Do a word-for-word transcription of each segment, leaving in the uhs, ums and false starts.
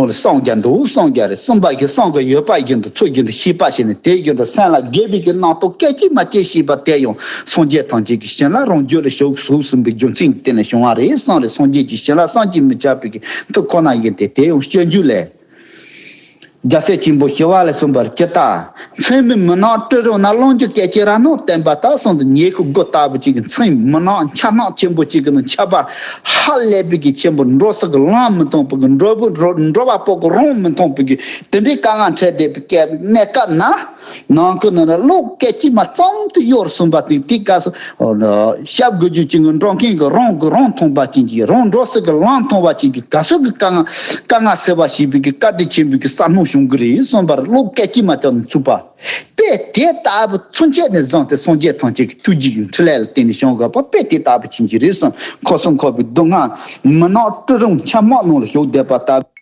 ལ་སངས་རྒྱས་འདུག་སངས་རྒྱས་རེད་གསུངས་པ་གི་སངས་རྒྱས་ཡོད་པ་བཞིན་དུ་ཚུལ་བཞིན་དུ་ཤེས་པ་བྱས་ནས་དེ་བཞིན་དུ་སེམས་ལ་དགེ་བའི་གི་རྣམ་རྟོག་སྐད་ཅིག་མ་སྐྱེ་ཤེས་པ་དེ་ཡང་སངས་རྒྱས་ཐམས་ཅད་ཀྱི་ཞིང་ལ་རང་རྒྱུད་ལ་བཞུགས་སུ་ཟིན་པའི་རྒྱུ་མཚན་གྱི་སྟེང་ནས་བྱུང་བ་རེད་གསུངས་རེད། སངས་རྒྱས་ཀྱི་ཞིང་ལ་བསམ་གྱིས་མི་ཁྱབ་པའི་གི་མཐུ་ཁོ་ན་ཡིན་ཏེ་དེ་ཡང་སྤྱོད་འཇུག་ལས། རྒྱལ་སྲས་ཆེན་པོ་ཞི་བ་ལྷས་གསུངས་པར་ཇི་ལྟར། མཚན་མོའི་མུན་ནག་དྲི་རོ་ན་རླུང་རྒྱུ་སྐད་ཅིག་ར་ནོ་བསྟན་པ་ལྟར་གསུངས་ཏེ་ཉེ་ཁུ་དགུ་ལྟ་བུ་ཅིག་གི་མཚན་མུན་ནག་འཁྱག་ནག་ཆེན་པོ་ཅིག་གི་ནང་ཆར་པ་ཧ་ལས་པའི་གི་ཆེན་པོ་འགྲོ་ས་གི་ལམ་མི་མཐོང་བའི་གི་འགྲོ་བུ་འགྲོ་འགྲོ་བ་པོ་གི་རང་མི་མཐོང་བའི་གི་དེ་འདྲའི་དཀའ་ངལ་འཕྲད་བསྡད་པའི་གནས་སྐབས་ན། ནང་ཁུལ་ནང་ལ་བློ་སྐད་ཅིག་མ་ཙམ་དུ་གཡོར་སོང་བ་དེ་དེའི་སྐབས་སུ་ཞབས་དགུ་རྒྱུད་ཅིག་གི་འགྲོ་མཁན་གྱི་རང་གི་རང་མཐོང་བ་ཅན་གྱི་རང་འགྲོ་ས་གི་ལམ་མཐོང་བ་ཅན་གྱི་ག་ཚོད་ཀྱི་དཀའ་ངལ་དཀའ་ངལ་སེལ་བ་ཞེས་པའི་གི་བཀའ་དྲིན་ཆེན་པོའི་གི་བསམ་མནོ་བྱུང་གི་རེད་གསུངས་པར་བློ་སྐད་ཅིག་མ་ཙམ་ཚུགས་པ། དཔེ་དེ་ལྟ་བུ་ཚུན་ཆད་ནས་བཟུང་སྟེ་སངས་རྒྱས་ཐམས་ཅད་ཀྱི་ཐུགས་རྗེ་ཡི་འཕྲིན་ལས་ལ་བརྟེན་ནས་བྱུང་དགོས་པ་དཔེ་དེ་ལྟ་བུ་ཅན་གྱི་རེད་གསུངས། འཁོར་གསུམ་འཁོར་བའི་སྡུག་བསྔལ་མུན་ནག་དྲི་རོ་འཁྱག་མོག་ནང་ལ་ཞུགས་བསྡད་པ་ལྟ་བུ།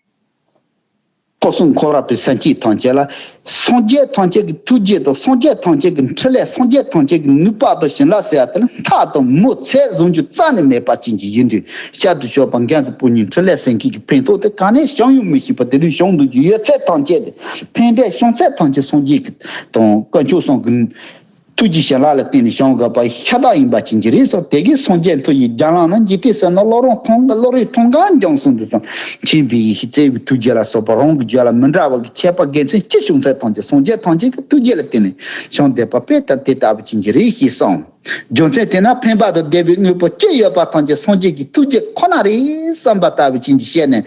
འཁོར་གསུམ་འཁོར་བ་པའི་སེམས་ཅན་ཐམས་ཅད་ལ། སངས་རྒྱས་ཐམས་ཅད་ཀྱི་ཐུགས་རྗེ་དང་སངས་རྒྱས་ཐམས་ཅད་ཀྱི་འཕྲིན་ལས་སངས་རྒྱས་ཐམས་ཅད་ཀྱི་ནུས་པ་དང་བྱིན་རླབས་ཟེར་ཡ་དེ་ལ་མཐའ་དང་མུ་མཐའ་བཟུང་རྒྱུ་རྩ་ནས་མེད་པ་ཅན་གྱི་ཡིན་དུས་བཤད་དུ་ཆོག་པ་འགན་དུ་བུ་གཉིས་འཕྲིན་ལས་ཟེར་མཁན་གྱི་ཕན་ཐོགས་དེ་ག་ནས་བྱུང་ཡང་མི་ཤེས་པ་དེ་ལུས་བྱུང་འདུག་རྒྱུ་ཡོད་ཚད་ཐམས་ཅད་དེ་ཕན་འབྲས་བྱུང་ཚད་ཐམས་ཅད་སངས་རྒྱས་ཀྱི་དང་དཀོན་མཆོག་གསུམ་གྱི། ཐུགས་ཀྱི་བྱིན་རླབས་ལ་བརྟེན་ནས་བྱུང་དགོས་པ་ཤ་སྟག་ཡིན་པ་ཅན་གྱི་རེད་ཟེར། དེ་གའི་སངས་རྒྱས་མཐུ་ཡིས་རྒྱ་ལམ་ན་འཇིག་རྟེན་ཟེར་ན་བློ་རང་ཐོང་བློ་རིག་ཐོང་གང་འབྱུང་གསུངས་འདུག་ཙང་མཁྱེན་པའི་ཡེ་ཤེས་བརྩེ་བའི་ཐུགས་རྗེ་ལ་སོགས་པ་རང་གི་རྒྱུད་ལ་མི་འདྲ་བ་གི་ཁྱད་པར་དགེ་མཚན་ཅི་བྱུང་ཚད་ཐམས་ཅད་སངས་རྒྱས་ཐམས་ཅད་ཀྱི་ཐུགས་རྗེ་ལ་བརྟེན་ནས་བྱུང་བསྡད་པ་དཔེ་ལྟར་དེ་ལྟ་བུ་ཅན་གྱི་རེད་ཞེས་གསུངས། རྒྱུ་མཚན་དེ་ན་ཕན་པ་དང་བདེ་བའི་དངོས་པོ་ཅི་ཡོད་པ་ཐམས་ཅད་སངས་རྒྱས་ཀྱི་ཐུགས་རྗེ་ཁོ་ན་རེད་བསམ་པ་ལྟ་བུ་ཅན་གྱི་བཤད་ནས།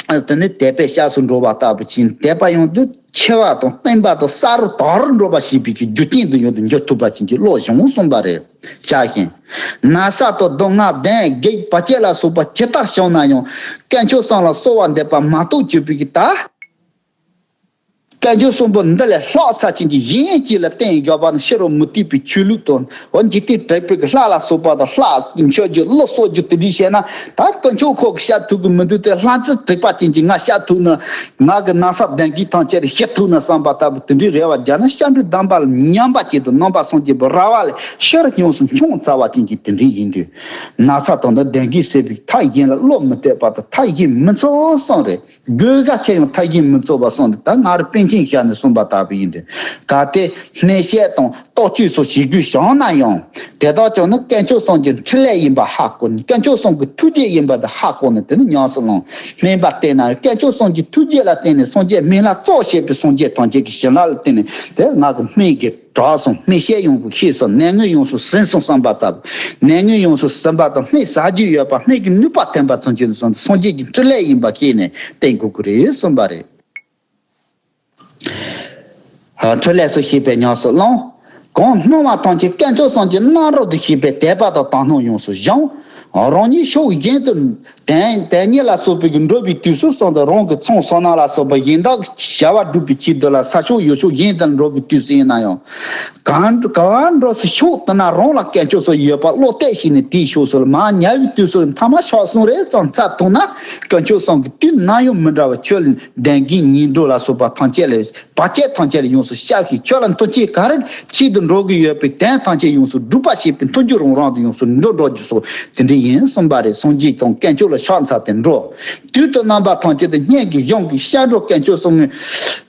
དེ་ནི་དད་པས་སྐྱབས་སུ་འགྲོ་བ་ལྟ་བུ་ཅན་དད་པ་ཡོང་དུས་ཆེ་བ་དང་བརྟན་པ་དང་ས་རུ་དྭངས་རུ་འགྲོ་བ་ཞེས་པའི་གི་རྒྱུ་རྐྱེན་དུ་ཡོང་དུ་འགྱུར་ཐུབ་པ་ཅན་གྱི་བློ་བྱུང་གསུངས་པ་རེད། བྱ་ཞིང་། ན་ཚ་དང་སྡུག་བསྔལ་གདོན་བགེགས་བར་ཆད་ལ་སོགས་པ་ཇི་ལྟར་བྱུང་ན་ཡང་དཀོན་མཆོག་གསུམ་ལ་གསོལ་བ་འདེབས་པ་མ་གཏོགས་གྱུར་པའི་གི་ད། དཀོན་མཆོག་གསུམ་པོ་འདི་ལས་ལྷག་ས་ཅན་གྱི་གཞན་ཅིག་ལ་བརྟེན་བཞག་པ་ནི་ཕྱི་རོལ་མུ་སྟེགས་པའི་ཆོས་ལུགས་དང་འོ་འཇིག་རྟེན་དྲེགས་པའི་གི་ལྷ་ལ་སོགས་པ་དང་ལྷ་མཆོད་རྒྱུ་བླུ་གསོག་རྒྱུ་དེ་འདྲ་བྱས་ན་ད་དཀོན་མཆོག་ཁོ་གི་བཤད་ཐུབ་གི་མི་འདུག་སྟེ་ལྷ་མཛེས་དྲེགས་པ་ཅན་གྱིས་ང་བཤད་ཐུབ་ན་ང་གི་ན་ཚ་གདོན་བགེགས་ཐམས་ཅད་ཞི་ཐུབ་ན་བསམ་པ་ལྟ་བུ་དེ་འདྲའི་རེ་བ་རྒྱག་ན་སྐྱབས་འགྲོའི་གདམས་པ་ལ་ཉམས་པ་ཅན་དང་རྣམ་པ་སངས་རྒྱས་པའི་ར་བ་ལས་ཕྱིར་སྙོམས་སུ་མཆོང་ཚར་བ་ཅན་གྱི་དེ་འདྲའི་ཡིན་དུས་ན་ཚ་དང་ནི་གདོན་བགེགས་སེལ་བའི་ཐབས་གཞན་ལ་བློ་མི་གཏད་པ་དང་ཐབས་གཞན་མི་འཚོལ་གསུངས་རེད། དགོས་ག་ཆེ་ཡང་ཐབས་གཞན་མི་འཚོལ་བ་གསུངས་ཏེ་ད་ང་རང་པཎ་ཆེན་ཞལ་ནས་གསུངས་པ་ལྟ་བུ་ཡིན་ཏེ། གལ་ཏེ་སྨན་དཔྱད་དང་རྟོག་དཔྱོད་སོགས་བྱེད་དགོས་བྱུང་ན་ཡང་དེ་དག་ཀྱང་ནི་དཀོན་མཆོག་གསུམ་གྱི་འཕྲིན་ལས་ཡིན་པ་ཧ་གོ་ནས་དཀོན་མཆོག་གསུམ་གྱི་ཐུགས་རྗེ་ཡིན་པ་དེ་ཧ་གོ་ནས་དེ་ནི་ཉམས་སུ་བླངས། སྨན་པ་བསྟེན་ན་ཡང་དཀོན་མཆོག་གསུམ་གྱི་ཐུགས་རྗེ་ལ་བརྟེན་ནས་སངས་རྒྱས་སྨན་བླ་གཙོ་བྱས་པའི་སངས་རྒྱས་ཐམས་ཅད་ཀྱི་བྱིན་རླབས་ལ་བརྟེན་ནས་དེ་ང་གི་སྨན་གྱི་དྲག་སོང་སྨན་དཔྱད་ཡོངས་སུ་ཤེས་སོང་ནད་ངོས་ཡོངས་སུ་ཟིན་སོང་བསམ་པ་ལྟ་བུ། ནད་ངོས་ཡོངས་སུ་ཟིན་པ་དང་སྨན་ཟ་རྒྱུ་ཡོད་པ་སྨན་གྱི་ནུས་པ་ཐོན་པ་ཚུན་ཆད་ལ་སོང་སྟེ་སངས་རྒྱས་ཀྱི་འཕྲིན་ལས་ཡིན་པ་ཤེས་ནས་བསྟེན་དགོས་ཀྱི་རེད་གསུངས་པ་རེད། འཕྲིན་ལས་སུ་ཤེས་པའི་ཉམས་སུ་བླངས། གང་སྣང་བ་ཐམས་ཅད་དཀོན་མཆོག་གསུམ་གྱི་རྣམ་རོལ་དུ་ཤེས་པའི་དད་པ་དང་དག་སྣང་ཡོངས་སུ་སྦྱངས། རང་ཉིད་ཕྱོགས་གཞན་དུ་དོན་དོན་གཉེར་ལ་སོགས་པའི་འགྲོ་བའི་དུས་སུ་གསུངས་ཏེ་རང་གི་ཚོང་བསོད་ནམས་ལ་སོགས་པ་གཞན་དག་གི་བྱ་བ་སྒྲུབ་པའི་ཆེད་དུ་ལ་ས་ཕྱོགས་ཡུལ་ཕྱོགས་གཞན་དུ་འགྲོ་བའི་དུས་སུ་ཡིན་ན་ཡང་། གང་གང་འགྲོ་སའི་ཕྱོགས་དེ་ན་རང་ལ་དཀོན་མཆོག་གསུམ་ཡོད་པ་བློ་གཏད་བྱས་ནས་དེའི་ཕྱོགས་སུ་ལ་མར་ཉལ་བའི་དུས་སུ་མཐའ་མ་ཕྱག་གསུམ་རེ་ཙམ་ཚར་ཐུབ་ན་དཀོན་མཆོག་གསུམ་གྱི་དུས་ནམ་ཡང་མི་འདྲ་བར་ཁྱོད་ལ་གདོན་བགེགས་ངན་འགྲོ་ལ་སོགས་པ་ཐམས་ཅད་ལས། བར་ཆད་ཐམས་ཅད་ལ་ཡོངས་སུ་བཤགས་ཤིང་ཁྱོད་ལ་མཐུན་རྐྱེན་ག་རེ་ཆེད་དུ་འགྲོ་གི་ཡོད་པའི་དོན་ཐམས་ཅད་ཡོངས་སུ་འགྲུབ་པ་བྱེད་པའི་མཐུན་འགྱུར་རང་རང་དུ་ཡོངས་སུ་འགྲོ་འགྲོ་རྒྱུ་སོགས་དེ་འདྲ་ཡིན་གསུངས་པ་རེད། སངས་རྒྱས་དང་དཀོན་མཆོག་ལ་ཕྱག་འཚལ་ཏེ་འགྲོ། དུས་དང་རྣམ་པ་ཐམས་ཅད་དུ་སྙན་གྱི་གཞུང་གི་སྐྱབས་འགྲོ་དཀོན་མཆོག་གསུམ་ངོས་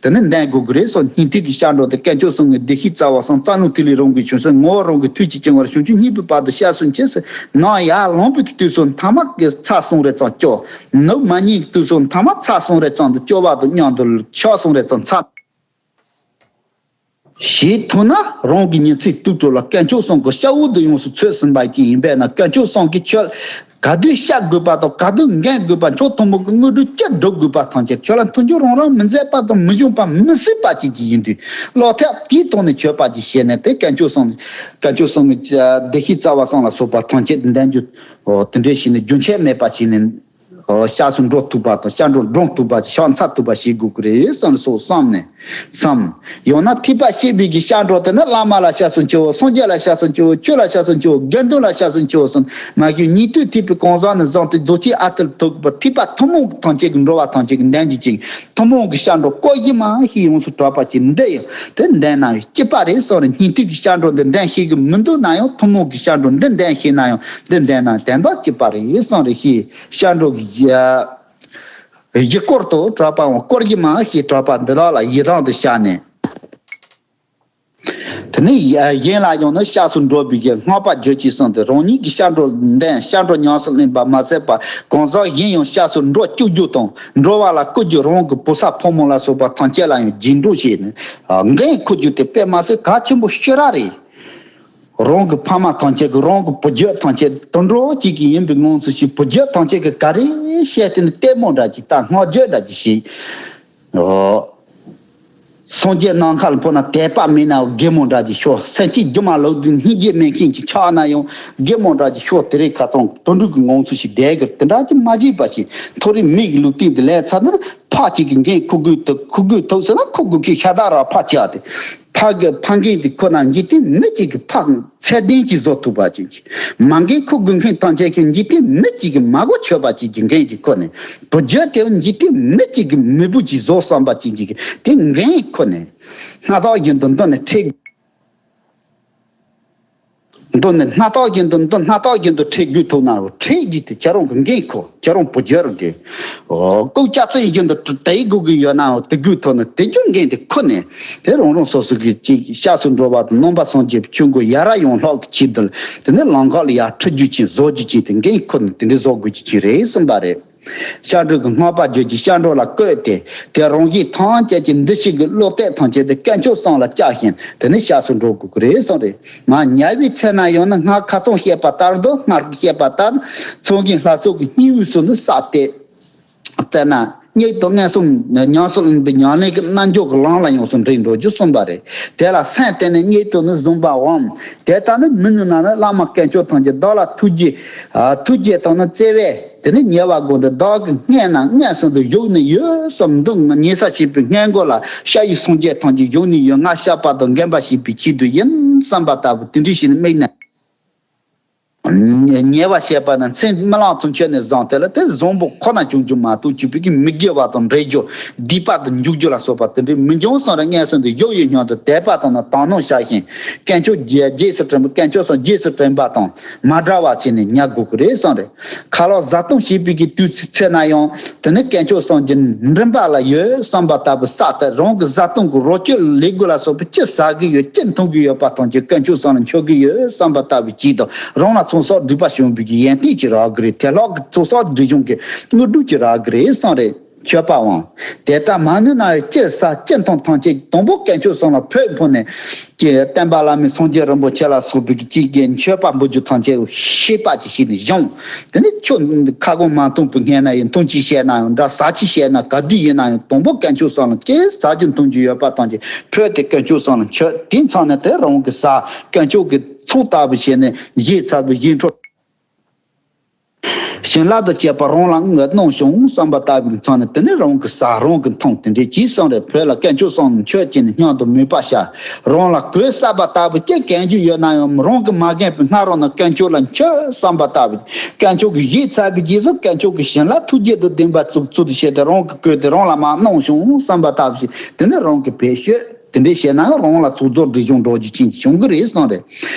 དེ་ནི་འདོན་དགོས་ཀྱི་རེད་སོགས་སྙིང་ཐིག་གི་སྐྱབས་འགྲོ་དེ་དཀོན་མཆོག་གསུམ་ངོས་བདེ་གཤེགས་རྩ་བ་གསུམ་རྩ་རླུང་ཐིག་ལེ་རང་གི་བྱང་སེམས་ངོ་བོ་རང་གི་ཐུགས་ཀྱི་བྱིང་བར་བྱང་ཆུབ་སྙིང་པོའི་བར་དུ་བཤགས་སུ་མཆི་ཟེར་ནང་ཡར་ལངས་པའི་དུས་སུ་མཐའ་མ་གི་ཚར་གསུམ་རེ་ཙམ་སྐྱོར། ནུབ་མ་ཉིད་ཀྱི་དུས་སུ་མཐའ་མ་ཚར་གསུམ་རེ་ཙམ་དུ་སྐྱོར་བ་དང་མཉམ་དུ་ཕྱག་གསུམ་རེ་ཙམ་ཚར། ཞེས་ཐུགས་ན་རང་གི་ཉིན་མཚན་དུས་དྲུག་ལ་དཀོན་མཆོག་གསུམ་གྱི་སྐྱབས་འོག་ཏུ་ཡོངས་སུ་ཚུད་ཟིན་པ་ཅིག་ཡིན་པས་ན་དཀོན་མཆོག་གསུམ་གྱིས་ཁྱོད་ག་དུས་བཤགས་དགོས་པ་དང་ག་དུས་འགན་དགོས་པ་མཆོག་ཐུན་མོང་གི་དངོས་གྲུབ་ཅི་སྒྲུབ་དགོས་པ་ཐམས་ཅད་ཁྱོད་ལ་མཐུན་འགྱུར་རང་རང་མི་མཛད་པ་དང་མི་འབྱུང་པ་མི་སྲིད་པ་ཅིག་ཅིག་ཡིན་དུས་བློ་ཐབས་དེའི་ཐོག་ནས་མཆོད་པ་ཅིག་བྱས་ནས་དེ་དཀོན་མཆོག་གསུམ་དཀོན་མཆོག་གསུམ་གྱི་བདེ་གཤེགས་རྩ་བ་གསུམ་ལ་སོགས་པ་ཐམས་ཅད་འདོན་རྒྱུ་དེ་འདྲའི་ཞིག་ནས་རྒྱུན་ཆད་མེད་པ་ཅིག་ནས། ཨོ། སྐྱབས་སུ་འགྲོ་ཐུབ་པ་དང་སྐྱབས་འགྲོ་འགྲོ་ཐུབ་པ་ཕྱག་འཚལ་ཐུབ་པ་ཞིག་དགོས་ཀྱི་རེད་བསམ་སོགས་བསམ་ནས་བསམ། ཡང་ན་ཐེག་པ་ཆེན་པོའི་གི་སྐྱབས་འགྲོ་དེ་ནི་བླ་མ་ལ་སྐྱབས་སུ་མཆིའོ། སངས་རྒྱས་ལ་སྐྱབས་སུ་མཆིའོ། ཆོས་ལ་སྐྱབས་སུ་མཆིའོ། དགེ་འདུན་ལ་སྐྱབས་སུ་མཆིའོ་གསུངས། མ་གཞི་ཉན་ཐོས་ཐེག་པའི་གང་ཟག་ནས་བཟུང་སྟེ་རྫོགས་ཆེན་ཨ་ཏི་ལ་ཐུག་པ་ཐེག་པ་ཐུན་མོང་གི་ཐམས་ཅད་ཀྱི་འགྲོ་བ་ཐམས་ཅད་ཀྱི་འདོན་རྒྱུ་ཅིག་ཐུན་མོང་གི་སྐྱབས་འགྲོ་བསྐོ་གཞི་མ་ཞིག་ཡོངས་སུ་གྲགས་པ་ཅིག་འདི་ཡང་དེ་འདོན་ན་སྐྱིད་པ་རེད་གསུངས་རེད། ཉན་ཐོས་ཀྱི་སྐྱབས་འགྲོ་འདི་འདོན་ཤེས་ཀྱི་མི་འདུག་ན་ཡང་ཐུན་མོང་གི་སྐྱབས་འགྲོ་འདི་འདོན་ཤེས་ན་ཡང་འདི་འདོན་ན་དོན་དག་སྐྱིད་པ་རེད་གསུངས་རེད། ཞེས་སྐྱབས་འགྲོ་གི་ཡ་ གཞི་སྐོར་དུ་གྲགས་པའམ་སྐོར་གྱི་མ་ཞེས་གྲགས་པ་འདི་དག་ལ་ཡི་དམ་དུ་བཤགས་ནས། དེ་ནས་གཞན་ལ་ཡང་ན་སྐྱབས་སུ་འགྲོ་བའི་གི་བསྔགས་པ་བརྗོད་ཅིང་གསུངས་ཏེ། རང་ཉིད་ཀྱི་སྐྱབས་འགྲོ་འདོན། སྐྱབས་འགྲོ་ཉམས་སུ་ལེན་པ་མ་ཟད་པར་གང་ཟག་གཞན་ཡང་སྐྱབས་སུ་འགྲོ་བཅུག་རྒྱུ་དང་། འགྲོ་བ་ལ་བཀོད་རྒྱུ། རང་གི་བུ་ཚ་ཕོ་མོ་ལ་སོགས་པ་ཐམས་ཅད་ལ་ཡང་རྗེས་འགྲོ་བྱས་ནས་འགན་འཁུར་རྒྱུ་དེ་དཔེ་མ་སྲིད་གལ་ཆེན་པོ་ཞེ་དྲག་རེད། རང་གི་ཕ་མ་ཐམས་ཅད་ཀྱི། རང་གི་བུ་རྒྱུད་ཐམས་ཅད་དུད་འགྲོ་གཅིག་གི་ཡིན་པའི་ངང་ཚུལ་ཞིག་བུ་རྒྱུད་ཐམས་ཅད་ཀྱི་ག་རེ་བཤད་དེ་ནི་ལྟད་མོ་འདྲ་ཅིག་ལྟ། བསྔགས་བརྗོད་འདྲ་ཅིག་བྱེད། ཨོ། སངས་རྒྱས་ནམ་མཁའ་ལ་འཕོས་ན་དད་པ་མེད་ན་གད་མོ་འདྲ་ཅིག་ཤོར། སེམས་ཅན་སྒྱུ་མ་ལོག་སྟེ་སྙིང་རྗེ་མེད་མཁན་གྱི་ཆགས་ན་ཡང་གད་མོ་འདྲ་ཅིག་ཤོར། དེ་རིང་ཁ་སང་དུད་འགྲོ་གི་ངང་ཚུལ་ཞིག་བསྡད་དགོས། དེ་འདྲ་ཅིག་མ་བྱེད་པ་ཞིག་མཐོ་རིས་མི་ཡི་ལུས་རྟེན་དུ་ལེན་ཚར་ན་ཕར་གཅིག་གི་འགན་འཁུར་དགོས་ཐུབ། འཁུར་དགོས་ཐུབ་ཟེར་ན་འཁུར་དགོས་མཁན་ཤ་སྟག་རང་ཕར་བྱས་ཏེ། ཕ་གི་ཕ་འགན་དེ་ཁུར་ན་འཇིག་རྟེན་མི་གཅིག་གི་ཕ་ཚད་ལྡན་གྱིས་བཟོ་ཐུབ་པ་ཅིག་མ་འགན་འཁུར་དགོས་མཁན་ཐམས་ཅད་ཀྱིས་འཇིག་རྟེན་མི་གཅིག་གི་མ་གོ་ཆོད་པ་ཅིག་གི་འགན་གྱིས་ཁུར་ནས། བུ་རྒྱུད་དེ་འཇིག་རྟེན་མི་གཅིག་གི་མེས་པོ་ཅིག་བཟོ་བསམ་པ་ཅིག་གི་དེ་འགན་ཁུར་ནས། སྣ་ཐག་བཞིན་དུ་མདུན་ནས་ཁྲིད། མདུན་ནས་སྣ་ཐག་བཞིན་དུ་མདུན། སྣ་ཐག་བཞིན་དུ་ཁྲིད་དགོས་ཐུབ་ན་ཁྲིད་རྒྱུ་དེ་ཁྱེད་རང་གི་འགན་ཁུར། ཁྱེད་རང་བུ་རྒྱུད་རང་གི། ཨོ། རྐུབ་ལྕགས་རྩེ་བཞིན་དུ་དེད་དགོས་ཀྱི་ཡོད་ན་དེད་དགོས་ཐུབ་ན་དེ་རྒྱུ་འགན་དེ་ཁུར་ནས། དེ་རང་རང་སོ་སོ་གི་ཅིག་སྐྱབས་སུ་འགྲོ་བ་དང་ནང་པ་སངས་རྒྱས་པའི་ཆོས་འཁོར་ཡར་ཡོང་ལྷག་གི་ཆེད་དུ། དེ་ནས་ལམ་ཁ་ལ་ཡར་ཁྲིད་རྒྱུ་ཅིག་བཟོ་རྒྱུ་ཅིག་དེ་འགན་ཁུར་ནས་དེ་འདྲའི་བཟོ་དགོས་རྒྱུ་ཅིག་རེད་གསུངས་པ་རེད། སྐྱབས་འགྲོ་གི་བསྔགས་པ་བརྗོད་ཀྱི་སྐྱབས་འགྲོ་ལ་བཀོད་དེ། དེ་རང་གཞན་ཐམས་ཅད་ཀྱི་འདུ་ཤེས་ཀྱི་བློ་གཏད་ཐམས་ཅད་དེ་དཀོན་མཆོག་གསུམ་ལ་བཅངས་ཤིང་དེ་ནས་སྐྱབས་སུ་འགྲོ་དགོས་ཀྱི་རེད་གསུངས་རེད། མ་ཉལ་བའི་ཚེ་ན་ཡང་ན་སྔར་ཁ་སང་བཤད་པ་ལྟར་དུ། སྔར་གྱི་བཤད་པ་ལྟར་ཚོགས་ཀྱི་ལྷ་ཚོགས་ཀྱི་སྙིང་དབུས་སུ་ནི་བསགས་ཏེ། དཔེར་ན་གཉིད་དང་མངོན་སུམ་ཉམས་སུ་ལེན་པའི་ཉམས་ལེན་གྱི་རྣལ་འབྱོར་གྱི་ལམ་ལ་ཡོངས་སུ་འདྲེས་འགྲོ་རྒྱུ་གསུངས་པ་རེད། དེ་ལ་སེམས་གཏད་ནས་གཉིད་དུ་ནི་བཟུང་བའམ། དེ་ལྟར་ནི་མི་ནུས་ན་ནི་བླ་མ་དཀོན་མཆོག་ཐམས་ཅད་བདག་ལ་ཐུགས་རྗེ། ཨ། ཐུགས་རྗེ་དང་ནི་བརྩེ་བས་དེ་ནི་ཉེ་བར་བསྒོམས་ཏེ། བདག་གི་སྔས་ན་མངོན་སུམ་དུ་བཞུགས་ནས་ཡོད་བསམ། འདི་ཉེ་ས་བྱེད་པའི་སྔས་མགོ་ལ་ཤ་ཡི་སངས་རྒྱས་ཐམས་ཅད་བཞུགས་ནས་ཡོད། ང་བཤགས་པ་དང་འགེམས་པ་བྱེད་པའི་ཆེད་དུ་ཡིན་བསམ་པ་ལྟ་བུ་དེ་འདྲ་བྱས་ནས་དམིགས་ནས། ཉེ་བར་བཤད་པ་ན་མཚན་རྨི་ལམ་དུ་འཆར་ནས་བཟུང་སྟེ་ལ་དེ་བཟང་པོ་ཁོ་ན་བྱུང་རྒྱུ་མ་གཏོགས་ཅིག་པའི་གི་མི་དགེ་བ་དང་འདྲེས་རྒྱུ། སྡིག་པ་དུ་འཇུག་རྒྱུ་ལ་སོགས་པ་དེ་འདྲའི་མི་འབྱུང་གསུངས་རེད། མངོན་སུམ་དུ་བཞུགས་ཡོད་སྙམ་དུ་དད་པ་དང་ནི་དག་སྣང་བྱ་ཞིང་། དཀོན་མཆོག་རྗེས་རྗེས་སུ་དྲན་པ། དཀོན་མཆོག་གསུམ་རྗེས་སུ་དྲན་པ་དང་མ་བྲལ་བ་བྱས་ནས་ཉལ་དགོས་ཀྱི་རེད་གསུངས་རེད། ཁ་ལག་བཟའ་བཏུང་བྱེད་པའི་གི་དུས་ཚོད་ན་ཡང་དེ་ནི་དཀོན་མཆོག་གསུམ་གྱི་མགྲིན་པ་ལ་ཡོད་བསམ་པ་ལྟ་བུ་བསགས་ཏེ། རང་གི་བཟའ་བཏུང་གི་རོ་བཅུད་ལས་དགོས་ལ་སོགས་པའི་ཅི་ཟ་གི་ཡོད་ཅི་འཐུང་གི་ཡོད་པ་ཐམས་ཅད་དཀོན་མཆོག་གསུམ་ལ་མཆོད་གི་ཡོད་བསམ་པ་ལྟ་བུ་ཅིག་དང་། རང་ལ་ཚོགས་བསགས་སྒྲིབ་པ་བྱུང་བའི་གི་ཡོན་ཏན་ཅིག་རག་གི་རེད། དེ་ལྷག་གི་ཚོགས་བསགས་སྒྲིབ་སྦྱོང་གི་དངོས་གྲུབ་ཅིག་རག་གི་རེད་གསུངས་རེད། མཆོད་པའམ། དེ་ལྟར་མ་ནུས་ན་ཡང་ཅི་ཟ་ཅི་འཐུང་ཐམས་ཅད་དང་པོ་དཀོན་མཆོག་གསུམ་ལ་ཕུལ་ཕུལ་ནས། ཀྱེ་སྟོན་པ་བླ་མེད་སངས་རྒྱས་རིན་པོ་ཆེ་ལ་སོགས་པའི་ཅིག་གི་མཆོད་པ་འབུལ་རྒྱུ་ཐམས་ཅད་ཤེས་པ་ཅིག་བྱས་ནས་སྦྱོང་། དེ་ནས་ཁྱོད་ཁ་སྐོང་མ་འཐུང་པའི་སྔས་ན་ཡང་འཐུང་ཅིག་བཤད་ན་ཡང་འདྲ། ཟ་ཅིག་བཤད་ན་ག་དུས་ཡིན་ན་ཡང་དང་པོ་དཀོན་མཆོག་གསུམ་ལ་ཅི་ཟ་རྒྱུ་འཐུང་རྒྱུ་ཡོད་པ་ཐམས་ཅད་ཕུལ་ཏེ་དཀོན་མཆོག་གསུམ་ལ་མཆོད། དེ་མཚམས་ནས་དེ་རང་གི་ཟ་དཀོན་མཆོག་གི་ཚོགས་ལྟ་བུ་བྱས་ནས་བཞེས་ཚར་བའི་བཞེས་འཕྲོ། བྱིན་རླབས་དང་བཅས་པ་རང་ལ་གནང་བྱུང་བསམ་པ་ལྟ་བུའི་མཚམས་ནས་དེ་ནས་རང་གི་ཟ་རང་གི་འཐུང་དེ་འདྲའི་ཅིག་གསུངས་རེད། བོད་ལ་དཀོན་མཆོག་གསུམ་མཆོད་ཅེས་ནས་སྙམ་དུ་མོས་པ་བྱ། རང་ལ་གོས་གསར་པ་ལྟ་བུ་ཅི་གོན་རྒྱུ་ཡོད་ན་ཡང་རང་གིས་མ་གོན་པའི་སྔ་རོལ་ན་དཀོན་མཆོག་ལ་མཆོད་བསམ་པ་ལྟ་བུ། དཀོན་མཆོག་གིས་བཞེས་ཚར་བའི་རྗེས་སུ་དཀོན་མཆོག་གི་བྱིན་རླབས་ཐུགས་རྗེ་དང་ལྡན་པ་ཚུལ་ཚུལ་དུ་བྱས་ཏེ་རང་གིས་གོན་ཏེ་རང་ལ་མར་གནང་བྱུང་བསམ་པ་ལྟ་བུ་ཞིག་དེ་ནས་རང་གིས་བེད་སྤྱོད། དེ་འདྲའི་བྱས་ན་རང་ལ་ཚོགས་རྫོགས་སྒྲིབ་སྦྱོང་འགྲོ་རྒྱུ་ཅན་བྱུང་གི་རེད་གསུངས་རེད།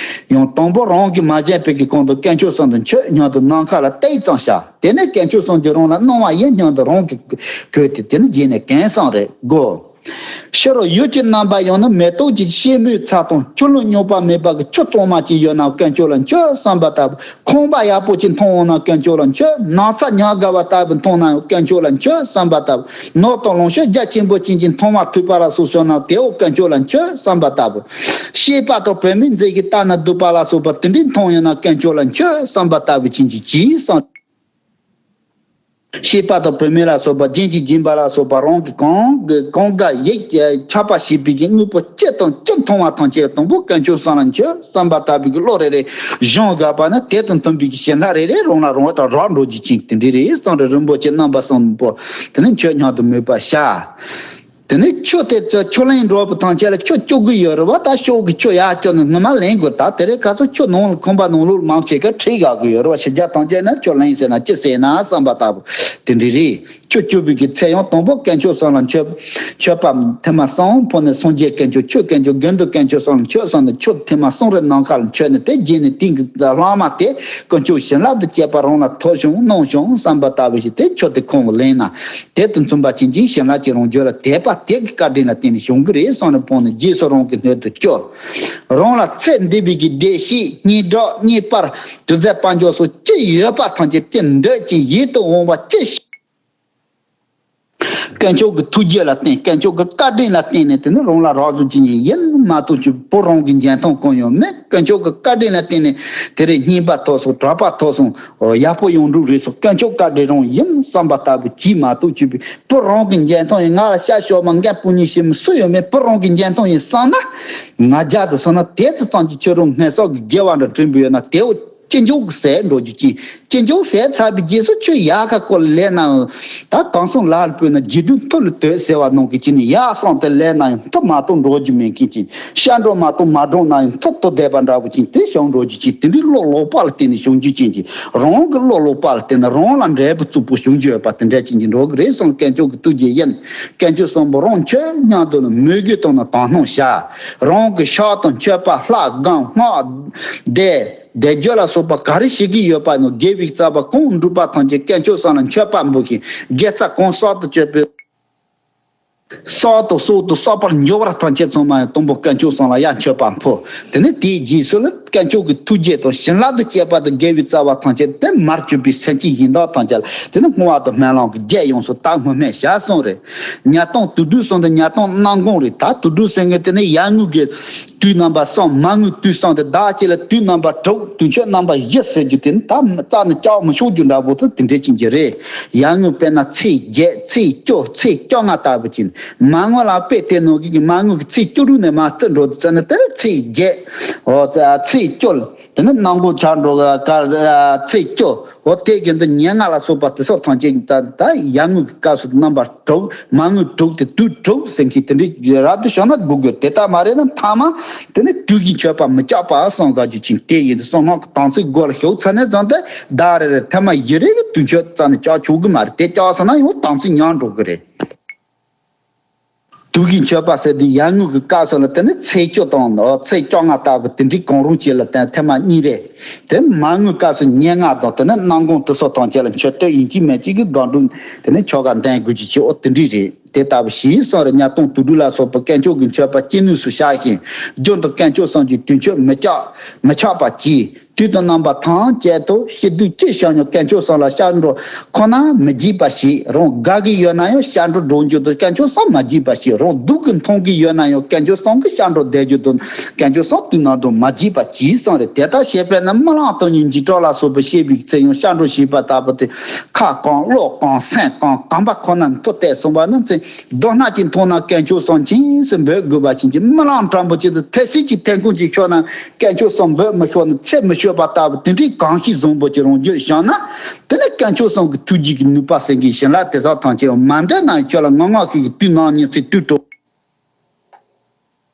ཡང་དང་པོ་རང་གིས་མ་བྱས་པའི་གི་གོང་དུ་དཀོན་མཆོག་གསུམ་དུ་མཆོད་སྙམ་དུ་ནམ་མཁའ་ལ་བལྟས་ཙམ་བྱ། དེ་ནས་དཀོན་མཆོག་གསུམ་གྱིས་རང་ལ་གནང་བ་ཡིན་སྙམ་དུ་རང་གིས་གོ་སྟེ་དེ་ནི་རྗེས་ནས་གན་གསུངས་རེད་གོ། ཕྱི་རུ་ཡུལ་གྱི་རྣམ་པ་ཡང་ན་མེ་ཏོག་གི་སྐྱེད་མོས་ཚལ་དང་ཆུ་ཀླུང་རྙོག་པ་མེད་པ་གི་ཆུ་གཙང་མ་ཅིག་ཡོད་ན་དཀོན་མཆོག་ལ་མཆོད་བསམ་པ་ལྟ་བུ། ཁང་པ་ཡག་པོ་ཅིག་མཐོང་འོང་ན་དཀོན་མཆོག་ལ་མཆོད། ན་ཚ་ཉམས་དགའ་བ་ལྟ་བུ་མཐོང་ན་ཡང་དཀོན་མཆོག་ལ་མཆོད་བསམ་པ་ལྟ་བུ། ནོར་དང་ལོངས་སྤྱོད་རྒྱ་ཆེན་པོ་ཅན་གྱི་མཐོང་བ་ཐོས་པ་ལ་སོགས་བྱུང་ན་དེའོ་དཀོན་མཆོག་ལ་མཆོད་བསམ་པ་ལྟ་བུ། སྐྱེས་པ་དང་བུད་མེད་མཛེས་ཤིང་ལྟ་ན་སྡུག་པ་ལ་སོགས་པ་དེ་འདྲའི་མཐོང་ཡོང་ན་དཀོན་མཆོག་ལ་མཆོད་བསམ་པ་ལྟ་བུ་ཅན་གྱི་ཅིག་གསུངས། སྐྱེས་པ་དང་བུད་མེད་ལ་སོགས་པ་རྒྱན་གྱིས་བརྒྱན་པ་ལ་སོགས་པ་རང་གི་གང་གི་གང་དགའ་ཡིད་ཆགས་པ་བྱེད་པའི་གི་དངོས་པོ་ཅི་དང་ཅི་མཐོང་བ་ཐམས་ཅད་དང་པོ་དཀོན་མཆོག་གསུམ་ལ་མཆོད་བསམ་པ་ལྟ་བུའི་གི་བློ་རེ་རེ་བཞེངས་དགོས་པ་ནི་དེ་དང་མཐུན་པའི་གི་བྱིན་རླབས་རེ་རེ་རང་ལ་རང་དང་རག་འགྲོ་རྒྱུ་ཅིག་དེ་འདྲ་རེད་གསུངས་རེད། རིན་པོ་ཆེ་རྣམ་པ་གསུམ་པོ་དེ་ནི་མཆོད་སྙམ་དུ་མོས་པ་བྱ། དེ་ནས་ཆུ་དེ་ཚོ་ཆུ་ལེན་འགྲོ་བ་ཐམས་ཅད་ལ་ཆུ་བཅུག་གི་ཡོད་རེད་བ། ད་ཤོག་གི་ཆུ་ཡར་བཅུག་ནས་སྔོན་མ་ལེན་དགོས། ད་དེ་རིང་ཁ་སང་ཆུ་ནང་ལ་ཁང་པ་ནང་ལོགས་ལ་མང་ཆེ་ག་ཁྲིད་ཡག་གི་ཡོད་རེད་བ། ཕྱི་རྒྱལ་ཐམས་ཅད་ན་ཆུ་ལེན་ཟེར་ན་ཅི་ཟེར་ན་བསམ་པ་ལྟ་བུ་དེ་འདྲ་རེད། ཆུ་བཅུ་པའི་གི་ཚེ་ཡང་དང་པོ་དཀོན་མཆོག་གསུམ་ལ་མཆོད། མཆོད་པ་ཐེངས་མ་གསུམ་ཕུལ་ནས། སངས་རྒྱས་དཀོན་མཆོག་ཆོས་དཀོན་མཆོག་དགེ་འདུན་དཀོན་མཆོག་གསུམ་ལ་མཆོད་གསུངས་ནས། ཆུ་ཐེངས་མ་གསུམ་རེ་ནམ་མཁའ་ལ་མཆོད་ནས། དེ་རྗེས་ནས་སྟེང་གི་ལྷག་མ་དེ་དཀོན་མཆོག་བྱིན་རླབས་དང་བཅས་པ་རང་ལ་ཐོབ་བྱུང་གནང་བྱུང་བསམ་པ་ལྟ་བུ་ཞིག་དེ་ཆུ་དེ་ཁོང་ལ་ལེན་ན། དེ་དང་མཚུངས་པ་ཅན་གྱི་བྱིན་རླབས་ཀྱི་རང་རྒྱུད་ལ་དད་པ་དེ་གི་བཀའ་དྲིན་ལ་བརྟེན་ནས་བྱུང་གི་རེད་གསུངས་ནས་ཕུལ་ནས། རྗེས་སུ་རང་གི་སྣོད་དུ་བཅུག་རང་ལ་ཚེ་འདས་པའི་གི་བདེ་སྐྱིད་སྙན་གྲགས་རྙེད་པར་དུས་ཚོད་དཔལ་འབྱོར་སོགས་ཅི་ཡོད་པ་ཐམས་ཅད་དེ་འདོད་ཅིང་ཡིད་དུ་འོང་བ་ཅི་ཞིག་དཀོན་མཆོག་གི་ཐུགས་རྗེ་ལ་བརྟེན། དཀོན་མཆོག་གི་བཀའ་དྲིན་ལ་བརྟེན་ནས་དེ་ནི་རང་ལ་རག་བཟོ་བྱེད་ཉིན་ཡིན་མ་གཏོགས་ཀྱི་བུ་རང་གི་འཇོན་ཐང་གང་ཡང་མེད། དཀོན་མཆོག་གི་བཀའ་དྲིན་ལ་བརྟེན་ནས་དེ་རེ་རྙེད་པ་ཐོབ་སོང་། གྲགས་པ་ཐོབ་སོང་། ཡག་པོ་ཡོང་འགྲོ་རེད་སོང་། དཀོན་མཆོག་བཀའ་དྲིན་རང་ཡིན་བསམ་པ་ལྟ་བུ་གྱིས་མ་གཏོགས་ཀྱི་བུ་རང་གི་འཇོན་ཐང་ཡིན། ང་ལ་ཤ་ཤོག་མ་འགན་སྤུ་ཉིད་ཤེས་མི་སུ་ཡང་མེད། བུ་རང་གི་འཇོན་ཐང་ཡིན་བསམ་ན། ང་རྒྱལ་དུ་སོང་ན་དེ་ཚོ་ཙམ་གྱིས་ཁྱོད་རང་སྔོན་བསགས་ཀྱི་དགེ་བ་འདྲ་དྲན་པོ་ཡོད་ན་དེའོ། ཅི་འཇོག་གི་ཟས་འགྲོ་རྒྱུ་ཅི། ཅི་འཇོག་ཟས་ཚར་བའི་རྗེས་སུ་ཁྱོད་ཡག་ག་སྐོར་ལས་ན། ད་གང་སོང་ལ་ལ་སྤོས་ན་རྗེས་འགྲོ་མཐུ་ལ་དོད་ཟེར་བ་ནང་གི་ཅི་ནི་ཡག་སོང་དེ་ལས་ན་ཡང་མཐུ་མ་གཏོགས་འགྲོ་རྒྱུ་མེད་མཁན་ཅི། ཤ་འགྲོ་མ་གཏོགས་མ་འགྲོ་ན་ཡང་མཐུ་ཏོ་བསྡད་པ་འདྲ་བོ་ཅི་དེ་བྱུང་འགྲོ་རྒྱུ་ཅི། དེ་འདྲའི་བློ་ལོག་པ་ལ་བརྟེན་ནས་བྱུང་རྒྱུ་ཅན་གྱི་རང་གི་བློ་ལོག་པ་ལ་བརྟེན་ནས་རང་ལ་འབྲས་བུ་རྩུབ་པོ་བྱུང་རྒྱུ་ཡོད་པ་དེ་འདྲ་ཅན་གྱི་འགྲོ་གི་རེད་གསུངས། དཀོན་མཆོག་གི་ཐུགས་རྗེ་ཡིན། དཀོན་མཆོག་གསུམ་པོ་རང་ཆོས་མཉམ་དུ་ལ་མོས་གུས་དང་ནི་དག་སྣང་བྱ། རང་གི་ཕྱག་དང་མཆོད་པ་ལྷ་སྒང་སྔགས་བཟླས། བཟླས་བརྗོད་ལ་སོགས་པ་ག་རེ་བྱེད་ཀྱི་ཡོད་པ་ནི་དགེ་བའི་རྩ་བ་གང་སྒྲུབ་པ་ཐམས་ཅད་དཀོན་མཆོག་གསུམ་ལ་མཆོད་པ་འབུལ་ཞིང་དགེ་རྩ་གང་གསར་དུ་བཅོས་པའི་གསར་དུ་གསར་དུ་གསར་པར་འགྱུར་བ་ཐམས་ཅད་ཚང་མ་ཡང་དང་པོ་དཀོན་མཆོག་གསུམ་ལ་ཡང་མཆོད་པ་འབུལ། དེ་ནས་དེའི་རྗེས་སུ་ལ་དཀོན་མཆོག་གི་ཐུགས་རྗེ་དང་བྱིན་རླབས་དང་བཅས་པ་དང་དགེ་བའི་རྩ་བ་ཐམས་ཅད་དེ་མར་གྱུར་པའི་སེམས་ཅན་གཞན་དག་ཐམས་ཅད་ལ་དེ་ནས་བསྔོ་བ་དང་སྨོན་ལམ་གྱི་རྒྱས་ཡོངས་སུ་དག་སྔོན་སྨོན་བྱ་གསུངས་རེད། ཉ་སྟོང་དུག་སྦྲུལ་གསུམ་དེ་ཉ་སྟོང་སྣ་འགོང་རེད། ད་དུག་སྦྲུལ་ཟེར་མཁན་དེ་ནི་ཡར་ངོའི་དུས་རྣམ་པ་གསུམ། མར་ངོའི་དུས་གསུམ་དེ་བདག་བསྐྱེད་ལ་དུས་རྣམ་པ་དྲུག་དུས་མཆོད་རྣམ་པ་བཞི་ཟེར་རྒྱུ་དེ་ནི་ད་རྩ་ནས་བཅག་མི་ཆོག་རྒྱུ་འདྲ་པོ་དེ་དེ་འདྲ་ཅན་གྱི་རེད། ཡར་ངོའི་དཔེར་ན་ཚེས་བརྒྱད། ཚེས་བཅུ། ཚེས་བཅོ་ལྔ་ལྟ་བུ་ཅན། མར་ངོ་ལ་དཔེ་དེ་ནང་གི་མར་ངོ་གི་ཚེས་བཅུ་དྲུག་ནས་མར་བརྩི་འགྲོ་དུས་ཙམ་ནས་དེ་ནི་ཚེས་བརྒྱད། འོ་ཚེས་བཅུ། དེ་ནི་སྣ་འགོང་ཆགས་འགྲོ་ག་ཚེས་བཅུ། འོ་དེ་བཞིན་དུ་ཉེར་ལྔ་ལ་སོགས་པ་དེ་སོགས་ཐམས་ཅད་ད་ད་ཡར་ངོའི་སྐབས་སུ་རྣམ་པ་དྲུག་མར་ངོའི་དྲུག་དེ་དུས་དྲུག་ཟེར་མཁན་དེ་འདྲའི་རབ་ཏུ་བྱུང་ན་དགོས་དགོས། དེ་ལྟ་མ་རེད་ན་མཐའ་མ་དེ་ནི་དུས་ཀྱི་མཆོད་པ་མི་བཅག་པ་གསུངས་དགོས་རྒྱུ་ཅན་དེ་ཡིན་དུས་གསང་སྔགས་ཀྱི་དམ་ཚིག་སྒོ་ལ་ཞུགས་ཚར་ནས་བཟུང་སྟེ་ཟླ་རེ་རེར་ཐེངས་མ་བཞི་རེ་གི་དུས་མཆོད་རྩ་ནས་བཅག་ཆོག་གི་མ་རེད། དེ་བཅག་སོང་ན་ཡང་དམ་ཚིག་ཉམས་འགྲོ་གི་རེད། དུས་ཀྱི་མཆོད་པ་ཟེར་དུས་ཡར་ངོའི་སྐབས་སུ་ལ་དེ་ནི་ཚེས་བཅུ་དང་ཚེས་བཅོ་ལྔ་ལྟ་བུ་དེ་འདྲའི་གང་རུང་ཅིག་ལ་བརྟེན་ཐེངས་མ་གཉིས་རེ། དེ་མར་ངོའི་སྐབས་སུ་ཉེར་ལྔ་དང་དེ་ནི་སྣ་འགོང་དེ་སོགས་ཐམས་ཅད་ལ་མཆོད་བསྟོད་ཡིན་གཅིག་མིན་གཅིག་གི་དགག་སྒྲུབ་དེ་ནི་ཆོ་ག་འདོན་དགོས་ཀྱི་ཆེ་བོ་དེ་འདྲའི་རེད། དེ་ལྟ་བུ་ཞེས་གསུངས་རེ། ཉ་སྟོང་དུག་སྦྲུལ་ལ་སོགས་པ་དཀོན་མཆོག་གི་མཆོད་པ་ཅི་ནུས་སུ་བྱ་ཞིང་རྒྱུན་དུ་དཀོན་མཆོག་གསུམ་གྱི་དུས་མཆོད་མི་བཅག་མི་ཆག་པ་གྱིས། དུས་དང་རྣམ་པ་ཐམས་ཅད་དུ་ཕྱི་དུས་ཅི་བྱུང་ཡང་དཀོན་མཆོག་གསུམ་ལ་སྐྱབས་འགྲོ་ཁོ་ན་མི་བགྱིད་པ་ཞིག་རང་དགའ་གི་ཡོད་ན་ཡང་སྐྱབས་འགྲོ་འགྲོ་རྒྱུ་དང་དཀོན་མཆོག་གསུམ་མ་བགྱིད་པ་ཞིག་རང་སྡུག་གི་མཐོང་གི་ཡོད་ན་ཡང་དཀོན་མཆོག་གསུམ་གྱི་སྐྱབས་འགྲོ་བསྡད་རྒྱུ་དང་དཀོན་མཆོག་གསུམ་དུས་ནམ་དུ་མ་བགྱིད་པ་གྱིས་གསུངས་རེད། དེ་ལྟར་བྱས་པས་ན་རྨི་ལམ་སྟོང་ཉིད་འཇིགས་སྐྲག་ལ་སོགས་པ་བཤད་པའི་ཚེ་ཡང་སྐྱབས་འགྲོ་བྱེད་པ་ལྟ་བུ་དེ་ཁ་གང་བློ་གང་སེམས་གང་གོམས་པ་ཁོ་ན་མཐོ་གཏད་སོང་བ་ན་ཚེ། མདོར་ན་ཅིག་མཐོང་ན་དཀོན་མཆོག་གསུམ་ཅིག་ཟེར་འབོད་དགོས་པ་ཅིག་གི་རྨི་ལམ་དྲང་པོ་ཅིག་ཏུ་ཐལ་སྲིད་ཀྱི་ཐལ་ཁུང་ཅིག་ཤོར་ན་དཀོན་མཆོག་གསུམ་འབོད་མི་ཤོར་ན་ཚེ་མི་ཤོར་བ་ལྟ་བུ་དེ་འདྲའི་གང་ཞིག་བཟང་པོ་ཅིག་རང་རྒྱུད་བཞག་ན། དེ་ནི་དཀོན་མཆོག་གསུམ་གྱི་ཐུགས་རྗེ་གི་ནུས་པ་སེང་གེའི་བྱིན་རླབས་དེ་ཟག་ཐམས་ཅད་མ་འདོད་ན་ཁྱོད་ལ་ངང་ངང་ཞིག་གི་དུས་ནམ་ཉིན་ཚེ་དུས་དྲུག་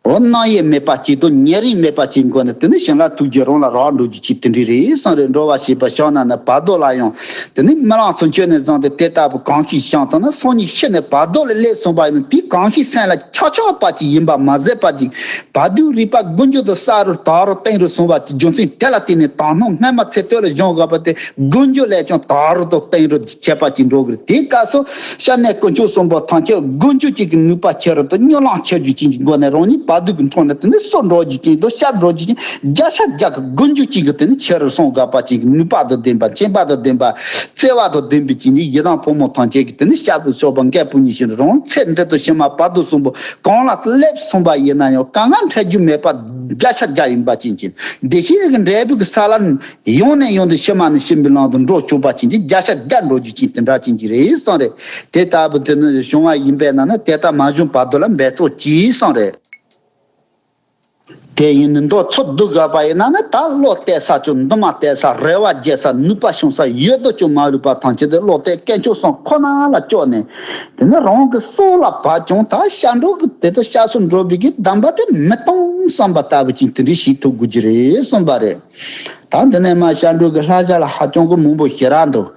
འོ་སྣང་ཡས་མེད་པ་ཅིག་དང་ཉེ་རིང་མེད་པ་ཅིག་མགོ་ནས་དེ་ནི་བྱིན་རླབས་ཐུགས་རྗེ་རང་ལ་རག་འགྲོ་རྒྱུ་ཅིག་དེ་འདྲའི་རེད་གསུངས་རེད། འགྲོ་བ་ཞེས་པ་བྱང་ན་ནི་བར་དོ་ལ་ཡང་དེ་ནི་རྨི་ལམ་ཚུན་ཆད་ནས་བཟུང་སྟེ་དེ་ལྟ་བུ་གང་ཞིག་བྱང་ཐུབ་ན་སང་ཉིན་ཤི་ནས་བར་དོ་ལ་སླེབས་སོང་བ་ཡིན་ན་དེ་གང་ཞིག་སེམས་ལ་ཆགས་ཆགས་པ་ཅིག་ཡིན་པ་མ་ཟད་པ་ཅིག་བར་དོའི་རིག་པ་ཀུན་རྒྱུ་དང་ས་རུ་དག་རུ་བརྟན་རུ་སོང་བ་ཅིག་རྒྱུ་མཚན་དེ་ལ་བརྟེན་ནས་དག་སྣང་སྔ་མ་ཚེ་སྟོད་ལ་བཞེངས་དགོས་པ་དེ་ཀུན་རྒྱུ་ལས་ཀྱང་དག་རུ་དང་བརྟན་རུ་ཁྱད་པར་ཅིག་འགྲོ་གི་རེད། དེའི་སྐབས་སུ་ཤ་གནད་དཀོན་མཆོག་གསུམ་པོ་ཐམས་ཅད་དགུན་རྒྱུ་གཅིག་གི་ནུས་པ་ཆེ་རུ་དང་སྨྱོ་ལངས་ཆེ་རྒྱུ་གཅིག་གི་སྒོ་ནས་རང་ཉིད་བར་དོ་གི་འཕྲོ་ནས་དེ་ནི་གསོ་འགྲོ་རྒྱུ་གཅིག་དང་བཤགས་འགྲོ་རྒྱུ་གཅིག་བརྒྱ་ཆ་བརྒྱ་གི་དགུན་རྒྱུ་གཅིག་གི་དེ་ནི་ཆེ་རུ་སོང་དགོས་པ་གཅིག་གི་ནུས་པ་དང་ལྡན་པ་མཁྱེན་པ་དང་ལྡན་པ་བརྩེ་བ་དང་ལྡན་པའི་གཅིག་ནི་ཡི་དམ་ཕོ་མོ་ཐམས་ཅད་ཀྱི་དེ་ནི་སྐྱབས་སུ་མཆིའོ་པ་འགན་སྤུ་ཉིད་བཞིན་རང་ཚེ་འདི་དང་ཕྱི་མ་བར་དོ་གསུམ་པོ་གང་ལ་སླེབས་སོང་བ་ཡིན་ན་ཡང་དཀའ་ངལ་འཕྲད་རྒྱུ་མེད་པ་བརྒྱ་ཆ་བརྒྱ་ཡིན་པ་ཅན་གྱི་བདེ་གཤེགས་ཀྱི་འབྲས་བུ་གི་ས་ལ་ཡང་ནས་ཡང་དུ་ཕྱི་མ་ནས་ཕྱི་མའི་ལམ་དུ་འགྲོ་བཅུག་པ་ཅན་གྱི་བརྒྱ་ཆ་བརྒྱ་འགྲོ་རྒྱུ་ཅན་དེ་འདྲ་ཅན་གྱི་རེད་གསུངས་རེད། དེ་ལྟ་བུ་དེ་ནི་བྱུང་བ་ཡིན་པས་ན་ནི་དེ་ལྟར་མ་བྱུང་བར་དོ་ལ་འབད་རྩོལ་གྱིས་གསུངས་རེད། དེ་ཡིན་ནི་མདོ་ཚོ་བསྡུ་དགོས་པ་ཡིན་ན་ནི་ད་བློ་གཏད་ས་ཅུང་འདུན་མ་གཏད་ས་རེ་བ་རྒྱས་ས་ནུས་པ་ཤོང་ས་ཡོད་དོ་ཅུང་མ་ལུས་པ་ཐམས་ཅད་དེ་བློ་གཏད་དཀོན་མཆོག་གསུམ་ཁོ་ན་ལ་བཅོལ་ནས་དེ་ནི་རང་གི་སྲོག་ལ་བབ་ཀྱང་ད་སྐྱབས་འགྲོ་གི་དེ་ལྟར་སྐྱབས་སུ་འགྲོ་བའི་གི་གདམས་པ་དེ་མི་གཏོང་བསམ་པ་ལྟ་བུ་ཅིག་དེ་འདྲ་ཞིག་ཐུབ་དགོས་ཀྱི་རེད་གསུངས་པ་རེད། ད་འདི་ནས་མ་ཤར་འགྲོ་གི་ལྷ་བྱ་ལ་ཧ་ཅང་གི་མང་པོ་ཞེ་དྲག་འདུག་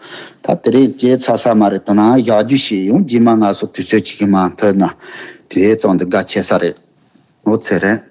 ད་དེ་རིང་བྱས་ཚར་ས་མ་རེད། ད་ནང་བཞག་རྒྱུ་ཞིག་ཡང་རྗེས་མ་ང་ཚོ་དུས་ཚོད་ཅིག་གི་མ་ཐོན་ན་དེ་ཙམ་དུ་དགའ་ཆེ་ས་རེད། ངོ་ཚེ་རིང་།